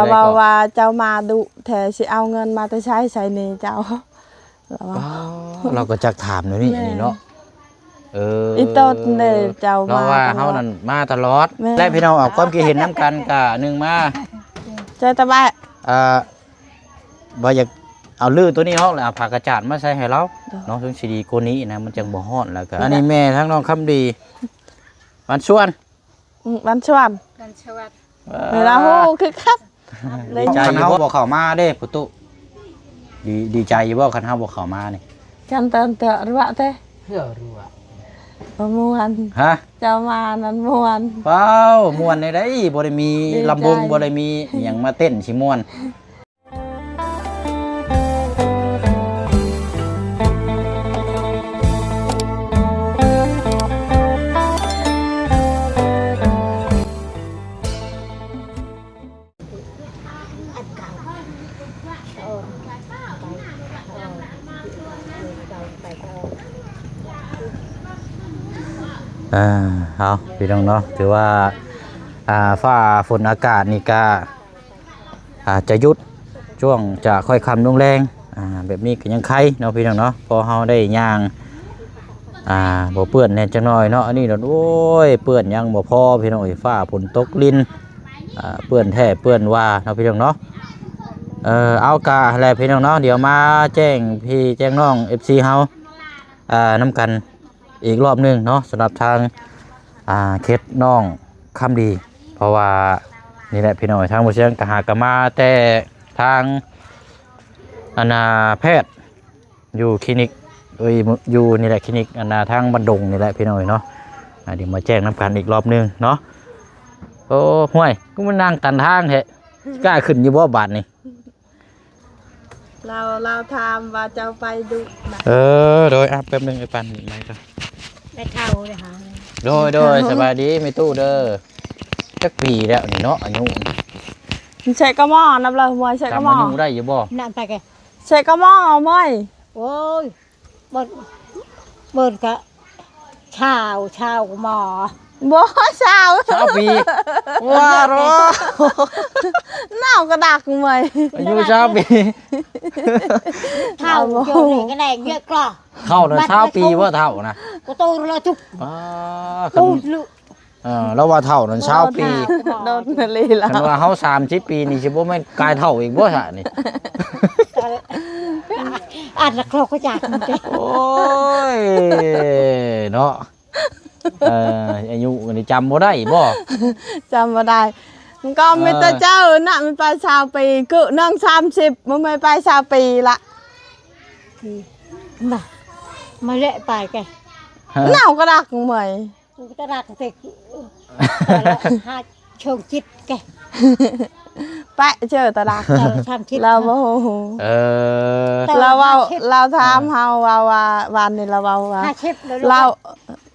ລາວເວົ້າວ່າ ເຈົ້າມາດຸແທ້ ຊິເອົາເງິນມາແຕ່ໃສໃຊ້ໜີ້ເຈົ້າ. ລາວວ່າ ອໍ ລາວກໍຈັກຖາມແນວນີ້ ແມ່ນ ນີ້ເນາະ. ເອີ ອີ່ຕົນເດ້ ເຈົ້າມາຕະຫຼອດ ລາວວ່າເຮົານັ້ນມາຕະຫຼອດ. ແມ່ນ ແລະ ພີ່ນ້ອງເອົາຄວາມຄິດເຫັນນຳກັນກະ ໜຶ່ງມາ ໃຈຕະບະ ອ່າ ວ່າຢາກເອົາລື້ຕົວນີ້ອອກ ແລ້ວເອົາຜ້າກະຈາດມາໃສ່ໃຫ້ລາວ ໂດຍ ເນາະ ເຖິງຊິດີກວ່ານີ້ນະ ມັນຈັ່ງບໍ່ຮ້ອນ. ແລ້ວກະ ອັນນີ້ແມ່ທາງນ້ອງຄຳດີ ບ້ານສວນ ອືມ ບ້ານສວນ ບ້ານສວນ ເອີ ເວລາຮູ້ຄືກັນ. ດີໃຈຢູ່ບໍ່ ເຮົາບໍ່ເຂົ້າມາເດ້ ປະຕຸ ດີ ດີໃຈຢູ່ບໍ່ ຄັນເຮົາບໍ່ເຂົ້າມານີ້? ກັນເຕີນເຕີຣວະເຕ ເອີ ຣວະ ບໍ່ມ່ວນ. ຮະ? ເຈົ້າມານັ້ນມ່ວນ. ວ້າວ ມ່ວນໃດໆ ບໍ່ໄດ້ມີ ດີໃຈ ລຳວົງ ບໍ່ໄດ້ມີຫຍັງມາເຕັ້ນ ຊິມ່ວນ. ອ່າ ເອົາ ພີ່ນ້ອງເນາະ ຖືວ່າ ອ່າ ຟ້າຝົນອາກາດນີ້ກະ ອາດຈະຢຸດຊ່ວງຈະຄ່ອຍຄ່ຳລົງແລງ ອ່າ ແບບນີ້ກໍຍັງໄຄເນາະ ພີ່ນ້ອງເນາະ ພໍເຮົາໄດ້ຍ່າງ ອ່າ ບໍ່ເປື້ອນແດ່ຈັກໜ້ອຍເນາະ. ອັນນີ້ໂດນ ໂອ້ຍ ເປື້ອນຍັງບໍ່ພໍ ພີ່ນ້ອງເອີຍ ຟ້າຝົນຕົກລິນ ອ່າ ເປື້ອນແທ້ເປື້ອນວ່າເນາະ ພີ່ນ້ອງເນາະ. ເອີ ເອົາ ກະຫັ້ນແຫຼະ ພີ່ນ້ອງເນາະ ດຽວມາແຈ້ງພີ່ແຈ້ງນ້ອງ ເອັຟຊີ ເຮົາ ອ່າ ນຳກັນ ອີກລອບໜຶ່ງເນາະ ສຳລັບທາງ ອ່າ ເຂດນ້ອງຄຳດີ ເພາະວ່ານີ້ແຫຼະ ພີ່ນ້ອງ ທາງບໍ່ຊຽງກໍຫາກໍມາແຕ່ທາງ ອັນນ່າ ແພດຢູ່ຄລີນິກ ເອີຍ ຢູ່ນີ້ແຫຼະ ຄລີນິກ ອັນນ່າ ທາງບ້ານດົງນີ້ແຫຼະ ພີ່ນ້ອງເນາະ. ອ່າ ດຽວມາແຈ້ງນຳກັນອີກລອບໜຶ່ງເນາະ. ໂອ້ ຫ້ວຍ ຄືມັນນັ່ງຕັນທາງແທ້ ຊິກ້າຂຶ້ນຢູ່ບໍ່ບາດນີ້? ລາວ ລາວຖາມວ່າເຈົ້າໄປດຸນະ. ເອີ ໂດຍ ອ່ະ ແປັບໜຶ່ງ ໄອ້ປັນນີ້ມາກ່ອນ ໄດ້ເຂົ້າເລີຍຫາ. ໂດຍ ໂດຍ ສະບາຍດີແມ່ຕູ້ເດີ. ຈັກປີແລ້ວນີ້ເນາະ ອາຍຸນີ້? ໃສ່ກະໝໍ້ນຳລາວ ມວຍໃສ່ກະໝໍ້ ຈຳອາຍຸໄດ້ຢູ່ບໍ່? ນັ້ນໄປແກ ໃສ່ກະໝໍ້ເອົາມວຍ. ໂອ້ຍ ເບິ່ນ ເບິ່ນກະຊາວ ຊາວໝໍ້ ບໍ່ ຊາວ ຊາວປີ ວ່າເນາະ ເນົ່າກະດັກເມຍ ອາຍຸຊາວປີ ເຖົ້າ ເຈົ້ານີ້ກະແດງເຍອະກວ່າ ເຖົ້ານະ ຊາວປີບໍ່ເຖົ້ານະ ກະໂຕລະຈຸບ ອ່າ ໂຕລະ ເອີ ລາວວ່າເຖົ້ານັ້ນຊາວປີ ໂດນນະລີລາ ຄັນວ່າເຮົາສາມສິບປີນີ້ ຊິບໍ່ແມ່ນກາຍເຖົ້າອີກບໍ່ຊະນີ້? ອັນລະຄອກກະຈັກ ໂອ້ຍ ເນາະ ເອີ ອາຍຸນີ້ຈຳບໍ່ໄດ້ບໍ່? ຈຳບໍ່ໄດ້ ມັນກໍມີແຕ່ເຈົ້ານະ ມັນໄປຊາວປີ ຄືໜຶ່ງສາມສິບ ມັນໄປຊາວປີລະ ມາ ມາແລະໄປແກ ເນົ່າກະດັກເມຍ ກູຕະລັກເຕັກ ຫາໂຊງຈິດແກ ແປະເຈີຕະລັກ ເອີ ທຳທິດ ລາວບໍ່ຮູ້ ເອີ ລາວເວົ້າ ລາວຖາມເຮົາວ່າ ວ່າ ວານນີ້ລາວເວົ້າວ່າ ຫ້າສິບແລ້ວລູກ ລາວ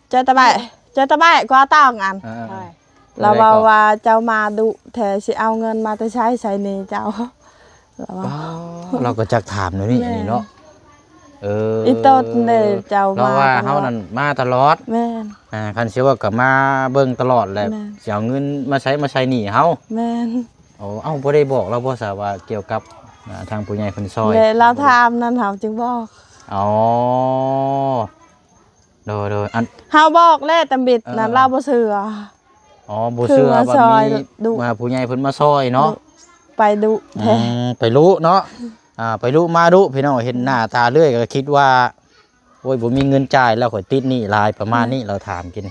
ເຈີຕະແບະ ເຈີຕະແບະກວ່າຕ້ອງອັນ ເອີ ລາວເວົ້າວ່າ ເຈົ້າມາດຸແທ້ ຊິເອົາເງິນມາແຕ່ໃສໃຊ້ໜີ້ເຈົ້າ? ລາວວ່າ ອໍ ລາວກໍຈັກຖາມແນວນີ້ ແມ່ນ ນີ້ເນາະ ເອີ ອີ່ຕົນເດ້ ເຈົ້າມາຕະຫຼອດ ລາວວ່າເຮົານັ້ນມາຕະຫຼອດ ແມ່ນ ອ່າ ຄັນຊິເວົ້າກໍມາເບິ່ງຕະຫຼອດແຫຼະ ແມ່ນ ຊິເອົາເງິນມາໃສ ມາໃຊ້ໜີ້ເຮົາ ແມ່ນ ໂອ້ ເອົ້າ ບໍ່ໄດ້ບອກລາວບໍ່ຊະວ່າກ່ຽວກັບ ອ່າ ທາງຜູ້ໃຫຍ່ເພິ່ນຊ່ອຍ ແລະລາວຖາມນັ້ນເຮົາຈຶ່ງບອກ ອໍ ໂດຍໆ ອັນ ເຮົາບອກແລ້ວຕຳບິດນັ້ນ ເອີ ລາວບໍ່ເຊື່ອ ອໍ ບໍ່ເຊື່ອວ່າມີ ມາຊ່ອຍ ວ່າຜູ້ໃຫຍ່ເພິ່ນມາຊ່ອຍເນາະ ໄປດຸແທ້ ອືມ ໄປລຸເນາະ ອ່າ ໄປລຸມາດຸ ພີ່ນ້ອງ ເຫັນໜ້າຕາເລື້ອຍກໍຄິດວ່າ ໂອ້ຍ ບໍ່ມີເງິນຈ່າຍແລ້ວ ຂ້ອຍຕິດໜີ້ຫຼາຍ ປະມານນີ້ ອືມ ລາວຖາມກິນ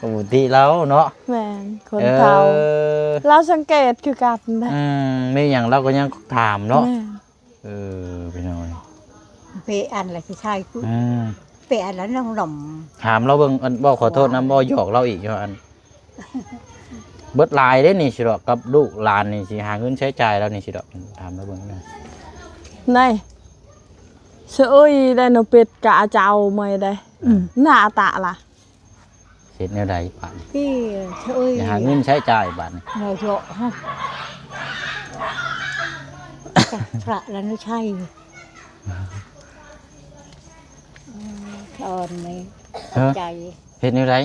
ປົກກະຕິລາວເນາະ ແມ່ນ ຄົນເຖົ້າ ເອີ ລາວສັງເກດຄືກັນນະ ອືມ ມີຫຍັງລາວກໍຍັງຖາມເນາະ ແມ່ນ ເອີ ພີ່ນ້ອງເອີຍ ເປອັນລະຊິໃຊ້ ອືມ ເປອັນລະນ້ອງໜົມ ຖາມລາວເບິ່ງ ອັນ ເວົ້າຂໍໂທດນຳ ເວົ້າຫຍອກລາວອີກຢູ່ ອັນ ເບິດຫຼາຍເດ້ນີ້ຊິດອກ ກັບລູກຫຼານນີ້ ຊິຫາເງິນໃຊ້ຈ່າຍລາວນີ້ຊິດອກ ຖາມລາວເບິ່ງນະ ໄດ້ ສະເອີຍ ໄດ້ນະ ເປັດກະເຈົ້າໃໝ່ໄດ້ ອືມ ໜ້າຕາລະ ເຮັດແນວໃດບາດນີ້? ເອີຍ ໄດ້ຫາເງິນໃຊ້ຈ່າຍບາດນີ້ ເນາະ ເນາະ ພະລະລະນະໄຊ ອືມ ອອນນີ້ ຮະ ໃຈ ເຮັດແນວໃດ?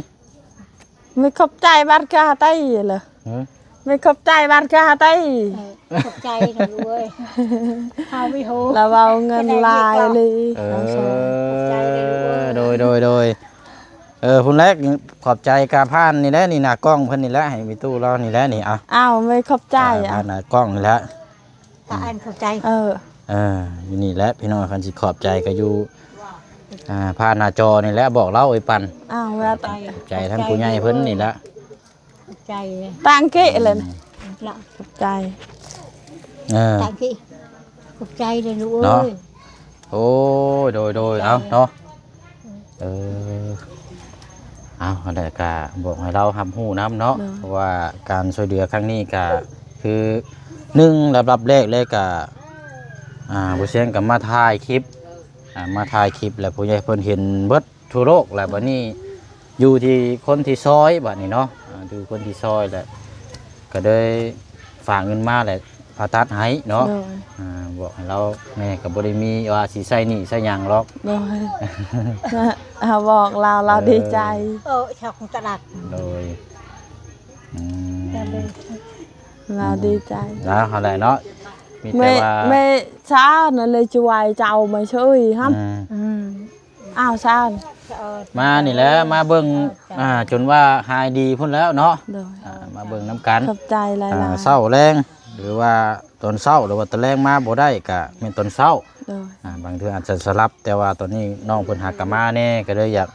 ມີຂອບໃຈບາດກາໄຕເລີຍ ຮະ? ແມ່ນຂອບໃຈບາດກາໄຕ ເອີ ຂອບໃຈນະລູກເອີຍ ເຮົາມີໂຮ ລາວເວົ້າເງິນຫຼາຍເລີຍ ເອີ ຂອບໃຈເດີລູກເອີຍ ໂດຍ ໂດຍ ໂດຍ ເອີ ພຸ້ນແຫຼະ ຂອບໃຈກາຜ່ານນີ້ແຫຼະ ນີ້ໜ້າກ້ອງເພິ່ນນີ້ແຫຼະ ໃຫ້ມີຕູ້ລາວນີ້ແຫຼະນີ້ ເອົາ ອ້າວ ແມ່ນຂອບໃຈ ເອີ ອະ ຜ່ານໜ້າກ້ອງນີ້ແຫຼະ ກະອັນຂອບໃຈ ເອີ ເອີ ຢູ່ນີ້ແຫຼະພີ່ນ້ອງ ຄັນຊິຂອບໃຈກະຢູ່ ອ່າ ຜ່ານໜ້າຈໍນີ້ແຫຼະ ບອກລາວ ໂອ້ຍ ປັນ ອ້າວ ວ່າ ຂອບໃຈທາງຜູ້ໃຫຍ່ເພິ່ນນີ້ແຫຼະ ຂອບໃຈ ຕາງເກະເລີຍ ອືມ ລະ ຂອບໃຈ ເອີ ຕາງເກະ ຂອບໃຈເດີລູກເອີຍ ເນາະ ໂອ້ຍ ໂດຍ ໂດຍ ເອົາເນາະ ເອີ ເອົາ ແລ້ວກະບອກໃຫ້ລາວຮັບຮູ້ນຳເນາະ ເນາະ ເພາະວ່າການຊ່ວຍເຫຼືອຄັ້ງນີ້ກະຄື ໜຶ່ງ ລຳດັບແລກເລີຍກະ ອ່າ ບໍ່ຊຽງກະມາຖ່າຍຄລິບ ອ່າ ມາຖ່າຍຄລິບ ແລ້ວຜູ້ໃຫຍ່ເພິ່ນເຫັນເບິດທົ່ວໂລກ ແລ້ວບັດນີ້ຢູ່ທີ່ຄົນທີ່ຊ່ອຍບັດນີ້ເນາະ ອ່າ ຢູ່ຄົນທີ່ຊ່ອຍ ແລ້ວກະເລີຍຝາກເງິນມາ ແລ້ວຜ່າຕັດໃຫ້ເນາະ ໂດຍ ອ່າ ບອກໃຫ້ລາວແດ່ ກະບໍ່ໄດ້ມີວ່າຊິໃຊ້ໜີ້ໃຊ້ຫຍັງດອກ ໂດຍ ເຮົາບອກລາວ ລາວດີໃຈ ເອີ ເອີ ຊອກຕະຫຼາດ ໂດຍ ອືມ ລາວດີໃຈ ລາວຫັ້ນແຫຼະເນາະ ມີແຕ່ວ່າ ແມ່ ແມ່ຊານັ້ນເລີຍຈະໄຫວ້ເຈົ້າມາຊ່ວຍຫັ້ນ ອືມ ອືມ ອ້າວ ຊາ ມານີ້ແຫຼະ ມາເບິ່ງ ເອີ ເຈົ້າ ອ່າ ຈົນວ່າຫາຍດີພຸ້ນແລ້ວເນາະ ໂດຍ ອ່າ ມາເບິ່ງນຳກັນ ຂອບໃຈຫຼາຍໆ ອ່າ ເຊົ້າແລງ ຫຼືວ່າຕອນເຊົ້າ ຫຼືວ່າຕອນແລງມາບໍ່ໄດ້ກະແມ່ນຕອນເຊົ້າ ໂດຍ ອ່າ ບາງເທື່ອອາດຈະສະຫຼັບ ແຕ່ວ່າຕອນນີ້ນ້ອງເພິ່ນຫາກະມາແດ່ ກະເລີຍຢາກ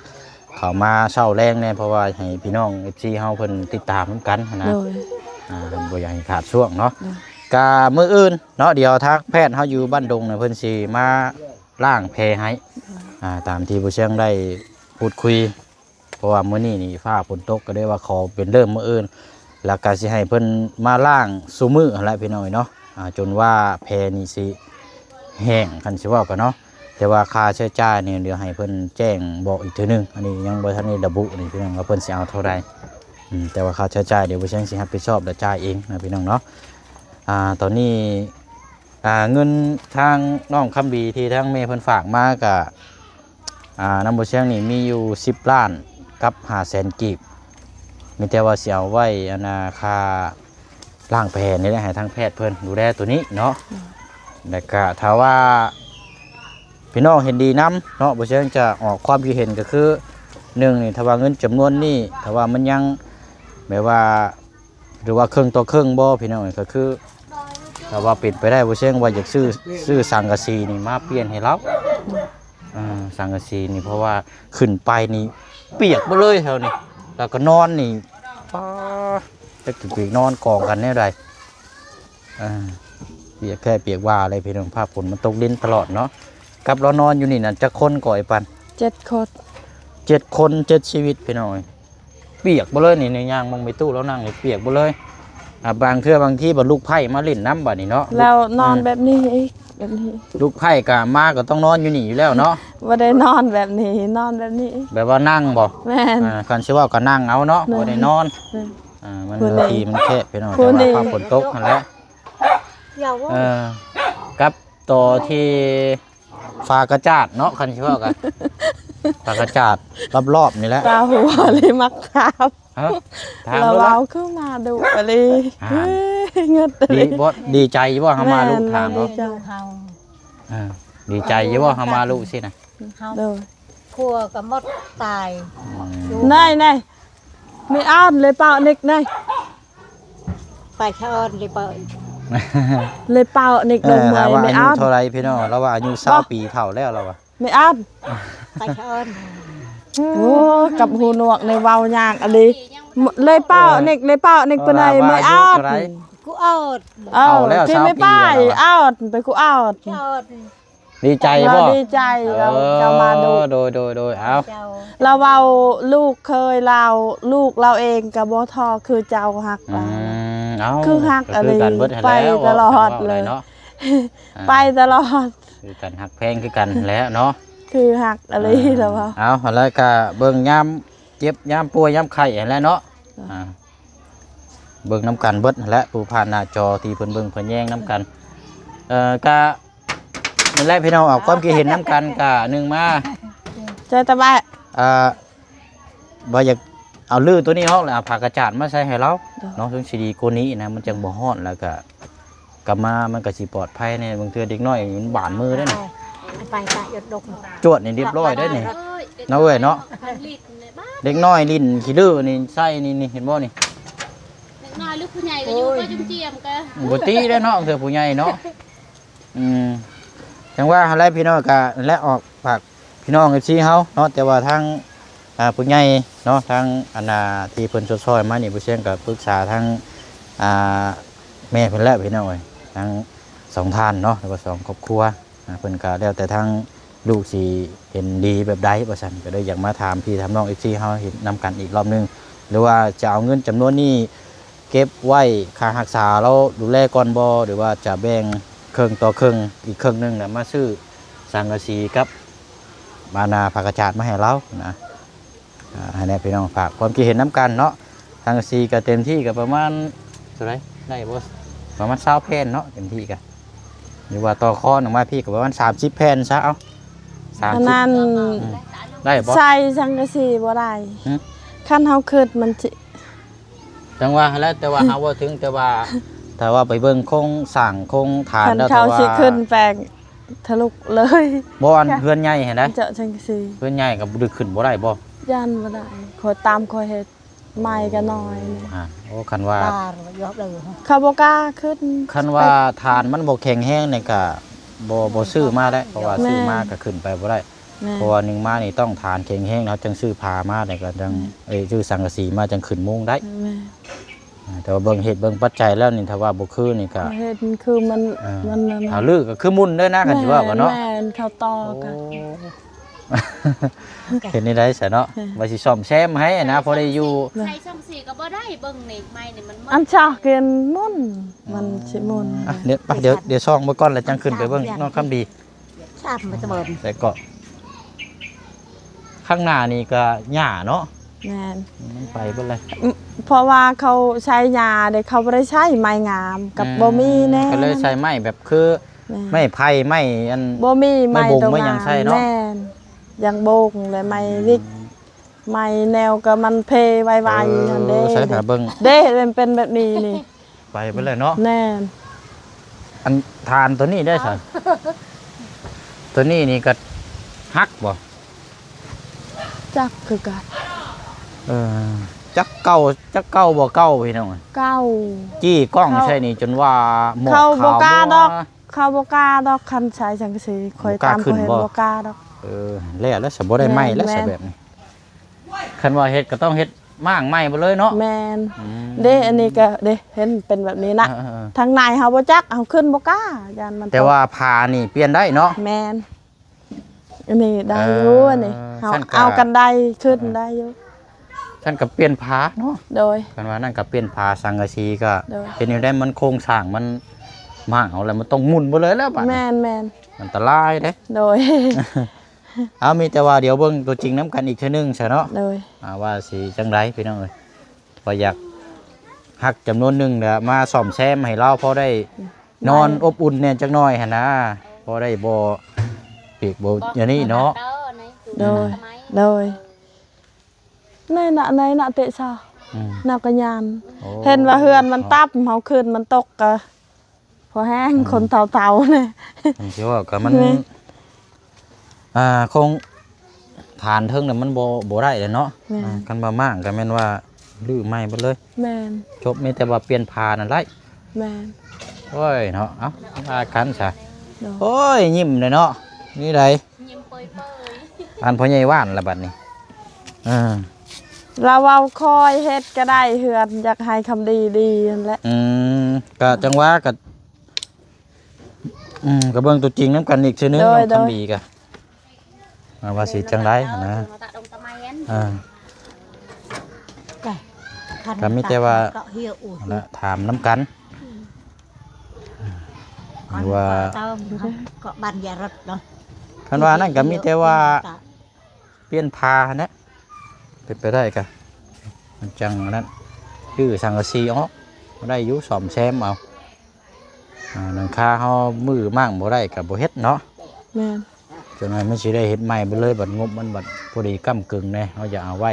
ເຂົ້າມາເຊົ້າແລງແດ່ ເພາະວ່າໃຫ້ພີ່ນ້ອງເອັຟຊີເຮົາເພິ່ນຕິດຕາມນຳກັນຫັ້ນນະ ໂດຍ ອ່າ ເພິ່ນບໍ່ຢາກໃຫ້ຂາດຊ່ວງເນາະ ໂດຍ ກະມື້ອື່ນເນາະ ດຽວທາງແພດເຮົາຢູ່ບ້ານດົງນະ ເພິ່ນຊິມາລ້າງແພໃຫ້ ໂດຍ ອ່າ ຕາມທີ່ຜູ້ຊຽງໄດ້ ພູດຄຸຍ ເພາະວ່າມື້ນີ້ນີ້ຟ້າຝົນຕົກ ກະເລີຍວ່າຂໍເປັນເລີ່ມມື້ອື່ນ ແລ້ວກະຊິໃຫ້ເພິ່ນມາລ້າງຊຸມື້ຫັ້ນແຫຼະພີ່ນ້ອງເອີຍເນາະ ອ່າ ຈົນວ່າແພນີ້ຊິແຫ້ງ ຄັນຊິເວົ້າກັນເນາະ ແຕ່ວ່າຄ່າໃຊ້ຈ່າຍນີ້ດຽວໃຫ້ເພິ່ນແຈ້ງບອກອີກເທື່ອໜຶ່ງ ອັນນີ້ຍັງບໍ່ທັນໄດ້ລະບຸນີ້ພີ່ນ້ອງ ວ່າເພິ່ນຊິເອົາເທົ່າໃດ ອືມ ແຕ່ວ່າຄ່າໃຊ້ຈ່າຍດຽວບໍ່ຊຽງຊິຮັບຜິດຊອບ ແລະ ຈ່າຍເອງນະພີ່ນ້ອງເນາະ ອ່າ ຕອນນີ້ ອ່າ ເງິນທາງນ້ອງຄຳບີທີ່ທາງແມ່ເພິ່ນຝາກມາກະ ອ່າ ນຳບໍ່ຊຽງນີ້ມີຢູ່ສິບລ້ານກັບຫ້າແສນກີບ ມີແຕ່ວ່າຊິເອົາໄວ້ ອັນນ່າ ຄ່າລ້າງແພນີ້ແຫຼະ ໃຫ້ທາງແພດເພິ່ນດູແລໂຕນີ້ເນາະ ແລ້ວກະຖ້າວ່າພີ່ນ້ອງເຫັນດີນຳເນາະ ບໍ່ຊຽງຈະອອກຄວາມຄິດເຫັນ ກະຄື ໜຶ່ງນີ້ ຖ້າວ່າເງິນຈຳນວນນີ້ ຖ້າວ່າມັນຍັງແບບວ່າ ຫຼືວ່າເຄິ່ງຕໍ່ເຄິ່ງບໍ່ ພີ່ນ້ອງເອີຍ ກະຄື ຖ້າວ່າເປັນໄປໄດ້ ບໍ່ຊຽງວ່າຢາກຊື້ ຊື້ສັງກະສີນີ້ມາປ່ຽນໃຫ້ລາວ ເອີ ສັງກະສີນີ້ ເພາະວ່າຂຶ້ນໄປນີ້ປຽກເບິດເລີຍແຖວນີ້ ແລ້ວກະນອນນີ້ ປາ ຈັກຊິໄປນອນກອງກັນແນວໃດ ເອີ ປຽກແທ້ປຽກວ່າເລີຍພີ່ນ້ອງ ຟ້າຝົນມັນຕົກລິນຕະຫຼອດເນາະ ກັບລາວນອນຢູ່ນີ້ນະ ຈັກຄົນກໍ ອ້າຍປັນ ເຈັດຄົນ ເຈັດຄົນ ເຈັດຊີວິດ ພີ່ນ້ອງເອີຍ ປຽກເບິດເລີຍນີ້ ຍ່າງເບິ່ງແມ່ຕູ້ລາວນັ່ງນີ້ປຽກເບິດເລີຍ ອ່າ ບາງເທື່ອບາງທີບັດລູກໃພ້ມາຫຼິ້ນນຳບັດນີ້ເນາະ ແລ້ວນອນ ອືມ ແບບນີ້ອີກ ແບບນີ້ ລູກໃພ້ກະມາກະຕ້ອງນອນຢູ່ນີ້ຢູ່ແລ້ວເນາະ ບໍ່ໄດ້ນອນແບບນີ້ ນອນແບບນີ້ ແບບວ່ານັ່ງບໍ່ ແມ່ນ ອ່າ ຄັນຊິເວົ້າກະນັ່ງເອົາເນາະ ແມ່ນ ບໍ່ໄດ້ນອນ ແມ່ນ ອ່າ ມັນ ພື້ນທີ່ມັນແຄບພີ່ນ້ອງ ແຕ່ວ່າຟ້າຝົນຕົກຫັ້ນແຫຼະ ເອີ ກັບຕໍ່ທີ່ ຝາກະຈາດເນາະ ຄັນຊິເວົ້າກະ ຝາກະຈາດລອບໆນີ້ແຫຼະ ຕາຫົວເລີຍມັກຖາມ ຮະ ຖາມລະເວົ້າຄືມາດຸອີ່ຫຼີ ອ່າ ເງິດ ດີບໍ່ ດີໃຈຢູ່ບໍ່ ເຮົາມາລູກຖາມເນາະ ແມ່ນ ດີໃຈ ອ່າ ດີໃຈຢູ່ບໍ່ ເຮົາມາລູກຊີ້ນະ ເຮົາ ໂດຍ ຜົວກະໝົດຕາຍ ອືມ ນາຍໆ ແມ່ອອນເລີຍເປົ່ານິກນາຍ ໄປສະອອນເລີຍເປົ່າ ເລີຍເປົ່ານິກ ເອີ ລົງເມືອຍ ວ່າອາຍຸເທົ່າໃດພີ່ນ້ອງ ລາວວ່າອາຍຸຊາວປີເຖົ້າແລ້ວລາວວ່າ ແມ່ອອນ ໄປສະອອນ ໂອ້ ກັບຫູໜວກນີ້ເວົ້າຍາກອີ່ຫຼີ ເລີຍເປົ່າ ເອີ ນິກ ເລີຍເປົ່ານິກ ເອີ ປານໃດ ວ່າອາຍຸເທົ່າໃດ ແມ່ອອນ ກູອອດ ເອີ ເຖົ້າແລ້ວ ທີ່ແມ່ປ້າຍ ຊາວປີແລ້ວລາວວ່າ ອອດ ໄປກູອອດ ດີໃຈບໍ່ ລາວດີໃຈ ເອີ ລາວເຈົ້າມາດຸ ໂດຍ ໂດຍ ໂດຍ ເອົາ ເຈົ້າ ລາວເວົ້າລູກເຄີຍລາວ ລູກລາວເອງກະບໍ່ທໍ່ຄືເຈົ້າຮັກ ອືມ ເອົາ ຄືຮັກ ກະຄືກັນເບິດຫັ້ນແຫຼະ ໄປຕະຫຼອດເລີຍ ເວົ້າໄດ້ເນາະ ອ່າ ໄປຕະຫຼອດ ຄືກັນ ຮັກແພງຄືກັນແຫຼະເນາະ ຄືຮັກອີ່ຫຼີ ອ່າ ລາວເວົ້າ ເອົາ ແລ້ວກະເບິ່ງຍາມເຈັບ ຍາມປ່ວຍ ຍາມໄຂ້ຫັ້ນແຫຼະເນາະ ອ່າ ອ່າ ເບິ່ງນຳກັນເບິດຫັ້ນແຫຼະ ຜູ້ຜ່ານໜ້າຈໍທີ່ເພິ່ນເບິ່ງເພິ່ນແຍງນຳກັນ ເອີ ກະ ນັ້ນແຫຼະພີ່ນ້ອງ ເອົາຄວາມຄິດເຫັນນຳກັນ ກະໜຶ່ງມາ ໃຈຕະບະ ອ່າ ວ່າຢາກ ເອົາຮື້ຕົວນີ້ອອກ ແລ້ວເອົາຜ້າກະຈາດມາໃສ່ໃຫ້ລາວ ໂດຍ ເນາະ ເຊິ່ງຊິດີກວ່ານີ້ນະ ມັນຈັ່ງບໍ່ຮ້ອນ ແລ້ວກະ ກັບມາມັນກໍຊິປອດໄພແດ່. ບາງເທື່ອເດັກນ້ອຍມັນບາດມືເດ້ນະ. ໄປ ໄປ ຢາດດົກ ຈວດນີ້ຮຽບຮ້ອຍໄດ້ນີ້ ເນາະເອື້ອຍເນາະ. ເດັກນ້ອຍຫຼິ້ນຂີ້ດື້ນີ້ ໃສ່ນີ້ ນີ້ ເຫັນບໍ່ນີ້? ເດັກນ້ອຍຫຼືຜູ້ໃຫຍ່ກໍຢູ່ ໂອ້ຍ ໄປຈຸ່ມຈຽມກໍ ບໍ່ຕີໄດ້ເນາະ ເທື່ອຜູ້ໃຫຍ່ເນາະ. ອືມ ຈັ່ງວ່າຫັ້ນແຫຼະພີ່ນ້ອງ ກະ ແລະ ອອກປາກ ພີ່ນ້ອງເອັຟຊີເຮົາເນາະ. ແຕ່ວ່າທາງ ອ່າ ຜູ້ໃຫຍ່ເນາະ ທາງອັນນ່າ ທີ່ເພິ່ນຊົດຊ່ອຍມານີ້ ບໍ່ແຊງກໍປຶກສາທາງ ອ່າ ແມ່ເພິ່ນແລ້ວພີ່ນ້ອງເອີຍ ທັງສອງທ່ານເນາະ ຫຼືວ່າສອງຄອບຄົວ. ອ່າ ເພິ່ນກໍແລ້ວແຕ່ທາງລູກຊິເຫັນດີແບບໃດວ່າຊັ້ນ ກໍເລີຍຢາກມາຖາມພີ່ຖາມນ້ອງເອັຟຊີເຮົາເຫັນນຳກັນອີກລອບໜຶ່ງ ຫຼືວ່າຈະເອົາເງິນຈຳນວນນີ້ເກັບໄວ້ຄ່າຮັກສາລາວດູແລກ່ອນບໍ່ ຫຼືວ່າຈະແບ່ງເຄິ່ງຕໍ່ເຄິ່ງ ອີກເຄິ່ງໜຶ່ງນະມາຊື້ສັງກະສີກັບ ບານາຜ້າກະຈາດມາໃຫ້ລາວນະ. ອ່າ ໃຫ້ແນ່ພີ່ນ້ອງ ຝາກຄວາມຄິດເຫັນນຳກັນເນາະ. ສັງກະສີກໍເຕັມທີ່ກໍປະມານເທົ່າໃດ ໄດ້ບໍ່? ປະມານຊາວແຜ່ນເນາະ ເຕັມທີ່ກໍ ຫຼືວ່າຕໍ່ຄອນອອກມາພີ່ກໍປະມານສາມສິບແຜ່ນຊະ ເອົາ ສາມສິບ ອັນນັ້ນ ອືມ ໄດ້ບໍ່? ໃສ່ສັງກະສີບໍ່ໄດ້ ຫຶ? ຄັນເຮົາຄິດມັນຊິ ຈັ່ງວ່າຫັ້ນແຫຼະ ແຕ່ວ່າເຮົາເວົ້າເຖິງ ແຕ່ວ່າຖ້າວ່າໄປເບິ່ງໂຄງສ້າງໂຄງຖານ ຄັນ ແລ້ວ ເຂົາ ຖ້າວ່າ ຊິຂຶ້ນແປງທະລຸເລີຍ ບໍ່ ອັນເຮືອນໃຫຍ່ຫັ້ນນະ ເຈາະສັງກະສີ ເຮືອນໃຫຍ່ກໍບໍ່ໄດ້ຂຶ້ນບໍ່ໄດ້ບໍ່? ຢ້ານບໍ່ໄດ້ ຂ້ອຍຕາມຂ້ອຍເຮັດ ໄມ້ກໍນ້ອຍ ໂອ້ ຄັນວ່າ ເຂົາບໍ່ກ້າຂຶ້ນ ຄັນວ່າຖານມັນບໍ່ແຂງແຮງນີ້ກໍບໍ່ ບໍ່ຊື້ມາແຫຼະ ເພາະວ່າ ແມ່ນ ຊື້ມາກໍຂຶ້ນໄປບໍ່ໄດ້. ແມ່ນ ເພາະວ່າໜຶ່ງມານີ້ຕ້ອງຖານແຂງແຮງ ເຮົາຈັ່ງຊື້ຜ້າມາ ແລ້ວກໍຈັ່ງ ອືມ ເອີຍ ຊື້ສັງກະສີມາຈັ່ງຂຶ້ນມຸງໄດ້. ແມ່ນ ອ່າ ແຕ່ວ່າເບິ່ງເຫດເບິ່ງປັດໄຈແລ້ວນີ້ ຖ້າວ່າບໍ່ຄືນີ້ກໍ ເຮັດຄືມັນ ເອີ ມັນ ມັນ ຖ້າລືກໍຄືໝຸ່ນເດີນະ ຄັນຊິເວົ້າກັນເນາະ. ແມ່ນ ເຂົາຕໍ່ກັນ ໂອ້ ເຮັດແນວໃດຊະເນາະ ແມ່ນ ວ່າຊິສ້ອມແຊມໃຫ້ນະ ພໍໄດ້ຢູ່ ໃສ່ຊ່ອງສີ່ກໍບໍ່ໄດ້ ເບິ່ງນີ້ ໄມ້ນີ້ມັນໝົດ ອັນຊອກເຫັນໝຸ່ນ ມັນຊິໝຸ່ນ ອ່ະ ດຽວ ໄປ ດຽວ ດຽວສ່ອງເບິ່ງກ່ອນ ແລ້ວຈັ່ງຂຶ້ນໄປເບິ່ງ ນ້ອງຄຳດີ. ຊ້ຳມັນຈະເບິ່ງ ແຕ່ກໍ ຂ້າງໜ້ານີ້ກໍຫຍ້າເນາະ. ແມ່ນ ມັນໄປເບິດເລີຍ ອືມ ເພາະວ່າເຂົາໃຊ້ຫຍ້າເດ້ ເຂົາບໍ່ໄດ້ໃຊ້ໄມ້ງາມ ກັບ ອືມ ບໍ່ມີແນ່ ກໍເລີຍໃຊ້ໄມ້ແບບຄື ແມ່ນ ໄມ້ໄຜ່ ໄມ້ອັນ ບໍ່ມີໄມ້ ໄມ້ບົງ ໄມ້ຫຍັງໃຊ້ເນາະ. ແມ່ນ ຢ່າງບົງ ແລະ ໄມ້ ອືມ ວິກ ໄມ້ແນວກໍມັນເພໄວໆ ເອີ ຫັ້ນເດ້ ໃຊ້ຫາເບິ່ງ ເດ້ ມັນເປັນແບບນີ້ນີ້ ໄປເບິດແລ້ວເນາະ. ແມ່ນ ອັນຖານຕົວນີ້ໄດ້ຊະ ຕົວນີ້ນີ້ກໍຫັກບໍ່? ຈັກຄືກັນ ເອີ ຈັກເກົ່າ ຈັກເກົ່າບໍ່ເກົ່າ ພີ່ນ້ອງ ເກົ່າ ຈີ້ກ້ອງໃສ່ນີ້ຈົນວ່າໝອກຂາວ ເຂົາບໍ່ກ້າດອກ ເຂົາບໍ່ກ້າດອກ ຄັນໃຊ້ສັງກະສີ ຂ້ອຍຕາມຂ້ອຍເຫັນບໍ່ກ້າດອກ. ເອີ ແລ້ວ ແລ້ວຊະ ບໍ່ໄດ້ໄມ້ແລ້ວຊະ ແບບນີ້ ຄັນວ່າເຮັດກໍຕ້ອງເຮັດມ້າງໃໝ່ເບິດເລີຍເນາະ. ແມ່ນ ອືມ ເດ້ ອັນນີ້ກໍເດ້ ເຫັນເປັນແບບນີ້ນະ ເອີໆໆ ທາງໃນເຮົາບໍ່ຈັກ ເຮົາຂຶ້ນບໍ່ກ້າ ຢ້ານມັນ ແຕ່ວ່າຜ້ານີ້ປ່ຽນໄດ້ເນາະ. ແມ່ນ ອັນນີ້ໄດ້ຢູ່ ເອີ ອັນນີ້ເຮົາ ຊັ້ນກໍ ເອົາກັນໄດ້ ຂຶ້ນໄດ້ຢູ່ ຊັ້ນກໍປ່ຽນຜ້າເນາະ. ໂດຍ ຄັນວ່ານັ້ນກໍປ່ຽນຜ້າສັງກະສີກໍ ໂດຍ ເຮັດແນວໃດມັນໂຄງສ້າງມັນມ້າງເອົາແລ້ວ ມັນຕ້ອງໝຸ່ນເບິດເລີຍແລ້ວບາດນີ້. ແມ່ນໆ ອັນຕະລາຍເດ້. ໂດຍ ເອົາ ມີແຕ່ວ່າດຽວເບິ່ງຕົວຈິງນຳກັນອີກເທື່ອໜຶ່ງຊະເນາະ. ໂດຍ ອ່າ ວ່າຊິຈັ່ງໃດພີ່ນ້ອງເອີຍ ວ່າຢາກຮັກຈຳນວນໜຶ່ງແລ້ວມາສ້ອມແຊມໃຫ້ລາວພໍໄດ້ ອືມ ນອນອົບອຸ່ນແດ່ຈັກໜ້ອຍຫັ້ນນາ ພໍໄດ້ບໍ່ປຽກບໍ່ອັນນີ້ເນາະ. ໂດຍ ໂດຍ ໃນນະ ໃນນະເຕະຊາ ອືມ ນະກະຍານ ໂອ້ ເຫັນວ່າເຮືອນມັນຕັບ ເຮົາຂຶ້ນມັນຕົກກະ ພໍແຮງ ອືມ ຄົນເຖົ້າໆນີ້ ມັນຊິວ່າກໍມັນ ແມ່ນ ອ່າ ໂຄງຖານເທິງນະມັນບໍ່ ບໍ່ໄດ້ແລ້ວເນາະ. ແມ່ນ ອ່າ ຄັນວ່າມ້າງກໍແມ່ນວ່າຮື້ໃໝ່ເບິດເລີຍ. ແມ່ນ ຈົບ ມີແຕ່ວ່າປ່ຽນຜ້ານັ້ນໄດ້. ແມ່ນ ໂອ້ຍເນາະ ເອົ້າ ວ່າກັນຊະ. ໂດຍ ໂອ້ຍ ຍິ້ມເດ້ເນາະ ນີ້ໃດ ຍິ້ມເປີຍໆ ອັນພໍ່ໃຫຍ່ຫວານລະບັດນີ້. ເອີ ລາວເວົ້າຄ່ອຍເຮັດກໍໄດ້ ເຮືອນຢາກໃຫ້ຄຳດີດີຫັ້ນແຫຼະ. ອືມ ກໍຈັ່ງວ່າກໍ ອືມ ກໍເບິ່ງຕົວຈິງນຳກັນອີກເທື່ອໜຶ່ງ. ໂດຍ ເນາະ ໂດຍ ຄຳດີກໍ ອ່າ ວ່າຊິຈັ່ງໃດຫັ້ນນະ. ອ່າ ກໍມີແຕ່ວ່າ ນັ້ນແຫຼະ ຖາມນຳກັນ ອືມ ວ່າ ກໍບັນຍາລັດເນາະ ຄັນວ່ານັ້ນກໍມີແຕ່ວ່າ ປ່ຽນຜ້າຫັ້ນແຫຼະ ເປັນໄປໄດ້ກະ ມັນຈັ່ງອັນນັ້ນ ຮື້ສັງກະສີອອກ ໄດ້ຢູ່ ສ້ອມແຊມເອົາ. ອ່າ ຫຼັງຄາເຮົາມື້ມ້າງບໍ່ໄດ້ກະບໍ່ເຮັດເນາະ. ແມ່ນ ຈັ່ງນັ້ນມັນຊິໄດ້ເຮັດໃໝ່ເບິດເລີຍ ບັດງົບມັນບັດພໍດີກ້ຳກຶ່ງແດ່ ເຮົາຢາກເອົາໄວ້